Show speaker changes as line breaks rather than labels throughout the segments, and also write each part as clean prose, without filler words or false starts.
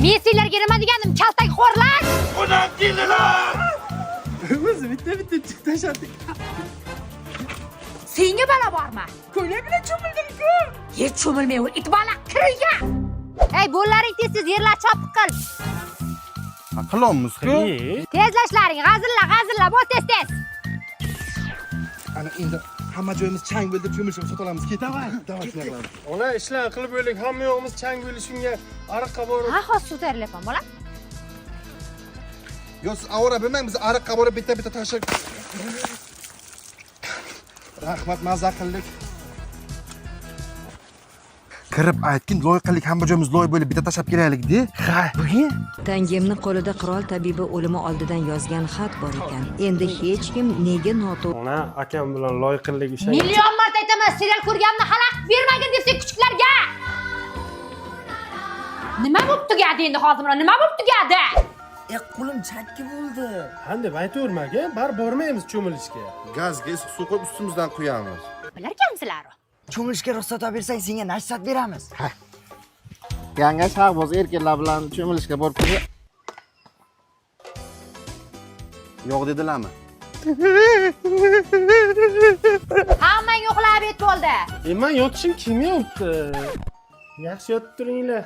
Men senlarga nima degandim, kaltakxo'rlar?
Onam keldilar.
O'zi bitta bitta chiq tashladik.
Senga balo bormi?
Ko'ylak bilan cho'mildim-ku.
Yer cho'milmay o'l, it baliq, kir uyga. Ey, bo'llaring tez-tez yerlar chopib qil.
Qilolmiz-ku.
Tezlashlaring, g'azilla, g'azilla, bos tez-tez.
Ana endi hamma joyimiz chang bo'ldi, cho'milishib sota olamiz. Ket. Давай, давай shunday qilamiz.
Ona ishlar qilib o'ling, hamma yo'g'imiz chang bo'lishunga ariqqa borib.
Ha, hozir suv tayyorlayapman, bolam.
Yo, siz ovora bo'lmang, biz ariqqa borib bitta-bitta tashlab. Rahmat, maza qildik. Kirib aytgin, loy qildik, hamma joyimiz loy bo'lib, bitta tashlab kelaylik de. Ha, bugun
Tangimni qo'lida qirol tabibi o'limi oldidan yozgan xat bor ekan. Endi hech kim nega noto'g'ri
Ona akam bilan loy qildik o'sha.
Million marta aytaman, serial ko'rganimni xalaqit bermagin deb sen kuchuklarga. Nima bo'lib tugadi endi hozir bular? Nima bo'lib tugadi?
E qo'lim chakki bo'ldi.
Ha deb aytavermagin, bari bormaymiz cho'milishga.
Gazga issiq suv qo'yib ustimizdan quyamiz.
Bilarkansizlar.
Cho'milishga ruxsat olib bersang senga nasihat beramiz.
Yanga Shahboz erkaklar bilan cho'milishga borib keldi.
Yo'q dedilarmi?
Hammang uxlab bet bo'ldi.
E man yotishim kelmayapti. Yaxshi yotib turinglar.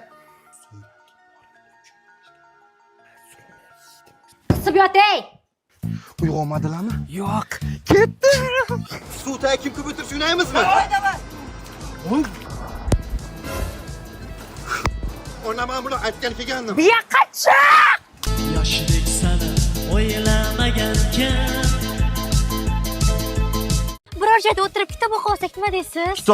Qisib yotay.
Uyg'onmadilarmi?
Yo'q.
Ketdi. Suv tagi kim ko'p o'tirsa o'ynaymizmi? Onam ham buni aytgan kelgandim.
Bu yoqqa chiq!
Yoshlik sani o'ylamagan kim.
Biror joyda o'tirib kitob o'qib olsak nima deysiz?